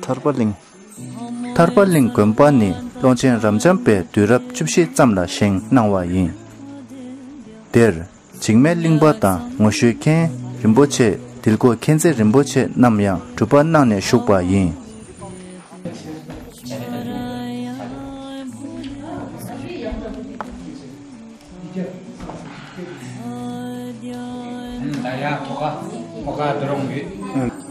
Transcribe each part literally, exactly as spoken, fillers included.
ཐར་པ་གླིང་། ཐར་པ་གླིང་དགོན་པ་ནི་ཀློང་ཆེན་རབ་འབྱམས་པས་དུས་རབས་བཅུ་བཞི་ཙམ་ལ་བཞེངས་གནང་བ་ཡིན། དེར་འཇིགས་མེད་གླིང་པ་དང་ངོ་ཤེས་མཁན་རིན་པོ་ཆེ། དིལ་མགོ་མཁྱེན་བརྩེ་རིན་པོ་ཆེ་རྣམས་ཡང་སྒྲུབ་པ་གནང་ནས་བཞུགས་པ་ཡིན། ད་ཡ་ཐོག་ཁ་ཐོག་ཁ་དུ་རུང་ཡོད།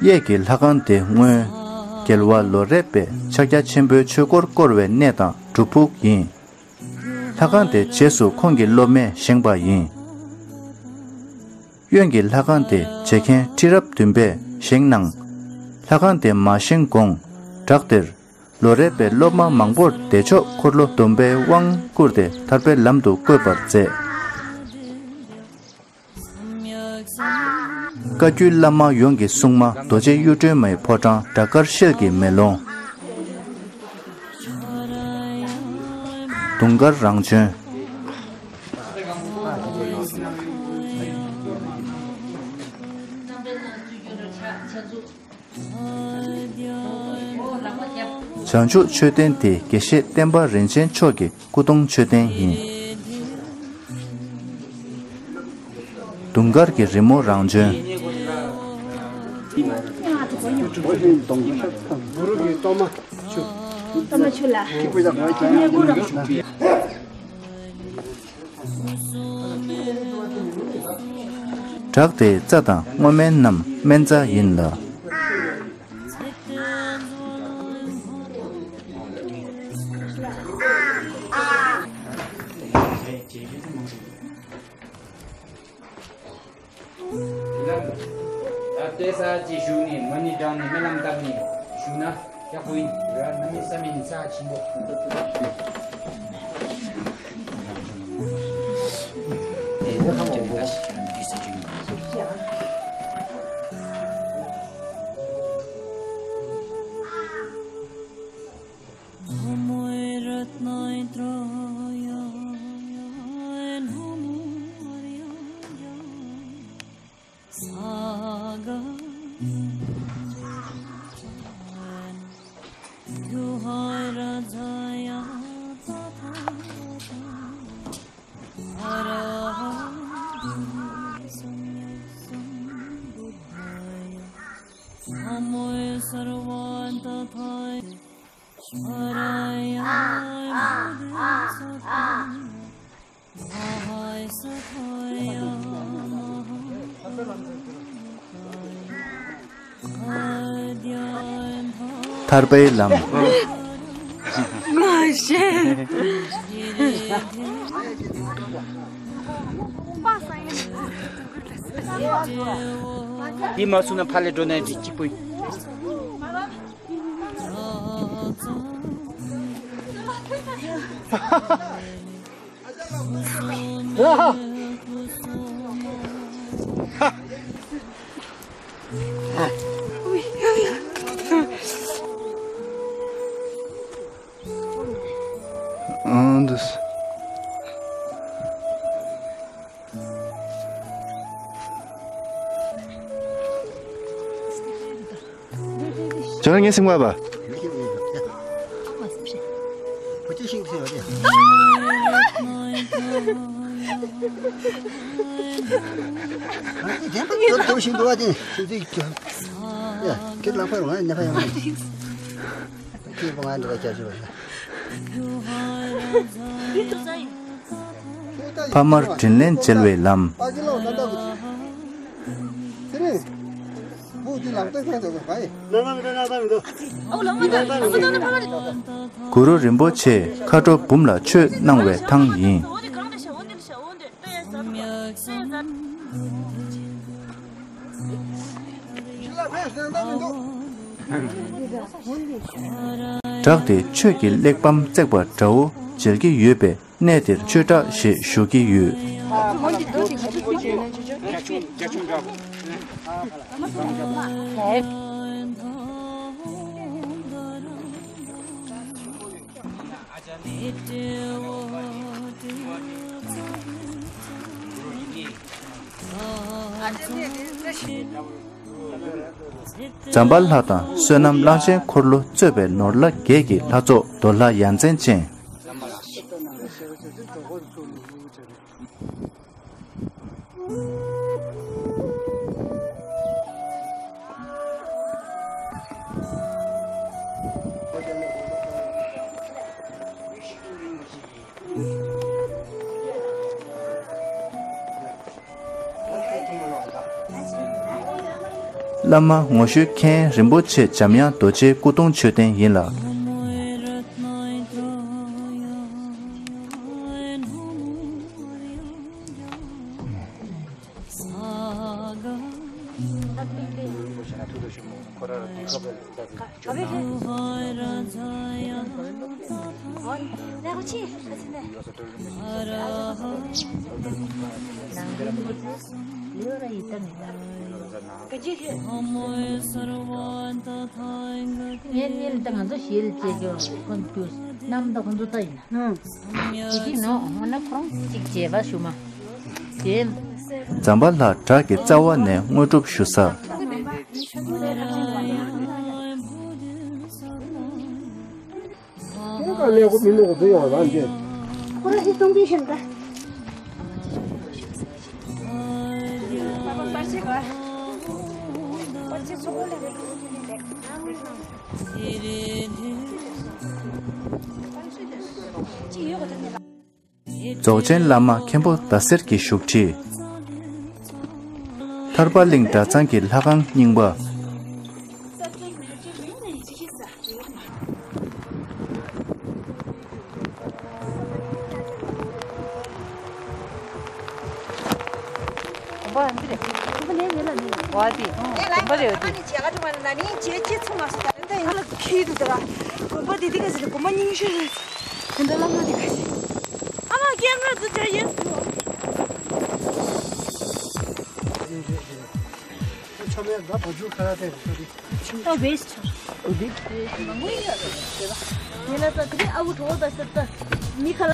གཡས་ཀྱི་ལྷ་ཁང་དེ་སྔོན་རྒྱལ་བ་ལོ་རས་པས་ཕྱག་རྒྱ་ཆེན་པོའི་ཆོས་འཁོར་བསྐོར་བའི་གནས་དང་སྒྲུབ་ཕུག་ཡིན། ལྷ་ཁང་དེ་རྗེས་སུ་ཁོང་གི་སློབ་མས་བཞེངས་པ་ཡིན། གཡོན་གྱི་ལྷ་ཁང་དེ་བྱེ་མཁན་ཁྲི་རབས་བདུན་པས་བཞེངས་གནང་། ལྷ་ཁང་དེ་མ་བཞེངས་གོང་བྲག་དེར་ལོ་རས་པའི་སློབ་མ་མང་པོར་བདེ་མཆོག་འཁོར་ལོ་སྡོམ་པའི་དབང་བསྐུར་ཏེ་ཐར་པའི་ལམ་དུ་བཀོད་པར་མཛད། བཀའ་བརྒྱུད་བླ་མ་ཡོངས་ཀྱི་སྲུང་མ་རྡོ་རྗེ་གཡུ་སྒྲོན་མའི་ཕོ་བྲང་བྲག་དཀར་ཤེལ་གྱི་མེ་ལོང་། དུང་དཀར་རང་བྱོན། བྱང་ཆུབ་མཆོད་རྟེན་དེ་དགེ་བཤེས་བསྟན་པ་རིན་ཆེན་མཆོག་གི་སྐུ་གདུང་མཆོད་རྟེན་ཡིན། དུང་དཀར་གྱི་རི་མོ་རང་བྱོན། བྲག་དེའི་རྩྭ་དང་སྔོ་སྨན་རྣམས་སྨན་རྩྭ་ཡིན་ལ། ད་ལྟའི་ས་ཅིག་བཞུགས་ནས་མ་ཎི་བགྲངས་ནས་སྨོན་ལམ་བཏབ་ནས་བཞུགས་ན་ཡག་པོ་ཡིན། ར་ནམ་མི་ས་མིན་ས་ཆེན་པོ། ཐར་པའི་ལམ། ང་ཤེས། འདི་མ་སུ་ན་ཕ་ལེ་འགྲོ་ན་འདི་གཅིག་པུ་ཡིན། ཨང་འདུས། ཁྱོད་རང་ངའི་སེམས་ཁ་བ། ཕ་མར་དྲིན་ལན་འཇལ་བའི་ལམ། གུ་རུ་རིན་པོ་ཆེས་མཁའ་འགྲོ་འབུམ་ལ་ཆོས་གནང་བའི་ཐང་ཡིན། བྲག་དེ་ཆོས་ཀྱི་གླེགས་བམ་བརྩེགས་པ་འདྲ་བོ་མཇལ་གྱི་ཡོད་པས། གནས་དེར་ཆོས་བྲག་ཞེས་ཞུ་གི་ཡོད། ཛམ་བྷ་ལ་དང་བསོད་ནམས་གླང་ཆེན་འཁོར་ལོ་གཙོས་པའི་ནོར་ལྷ་བརྒྱད་ཀྱི་ལྷ་ཚོགས་རྡོར་ལྷ་ཡ་མཚན་ཅན། བླ་མ་ངོ་བཤུས་མཁན་རིན་པོ་ཆེ་འཇམ་དབྱངས་རྡོ་རྗེའི་སྐུ་གདུང་མཆོད་རྟེན་ཡིན་ལ། ངའི་གཉེན་དང་ང་ཚོ་ཞལ་བཅད་ཀྱི་ཁོང་ཚོ་རྣམ་དག་ཁོང་ཚོ་ལྟ་ཡིན་ན། ཨང་། ཅི་ཅི་ནོ་འོ་ན་ཁོང་ཅིག་བྱས་པ་ཞུ་མ། དེ། ཛམ་བྷ་ལ་བྲག་གི་རྩ་བ་ནས་དངོས་གྲུབ་ཞུ་ས། ཁོང་ག་ལས་ཁོ་མི་ནོ་གོ་ཡོང་རང་གི་ཁོ་ར་ཧི་སྟོང་པི་ཤན་ད། རྫོགས་ཆེན་བླ་མ་མཁན་པོ་ཟླ་ཟེར་གྱི་བཞུགས་ཁྲི། ཐར་པ་གླིང་གྲྭ་ཚང་གི་ལྷ་ཁང་རྙིང་པ། དགོན་པ་འདི་རེད། དགོན་པ་ནས་ཉེ་ལ་ནི་བ་དེ་དགོན་པ་རེད་འདི། ཁྱེད་ཀ་ཐུབ་པ་ན་ནི་ཁྱེད་ཁྱེད་ཚོ་མ་སུ་ད་རེད་ད་ཡང་ལ་ཁྱེད་དུ་ད་དགོན་པ་དེ་དེ་ག་ཟེར་དགོན་པ་རྙིང་ཤོས་རེད། དེ་འདྲ་ལ་མ་དེ་ག་ཟེར། ཨ་མ་ཀེམ་ར་དུ་ཅར་ཡེ་སུ། ཆོ་མེད་ད་བ་ཇུ་ཁ་ར་དེ་རེད། ད་བེས་ཆོ། འོ་དེ། མང་པོ་ཡིན་ཡ་རེད་ད། ཡིན་ན་ད་དེ་ཨ་བུ་གྲོགས་ད་ཟེར་ད། མི་ཁ་ལ།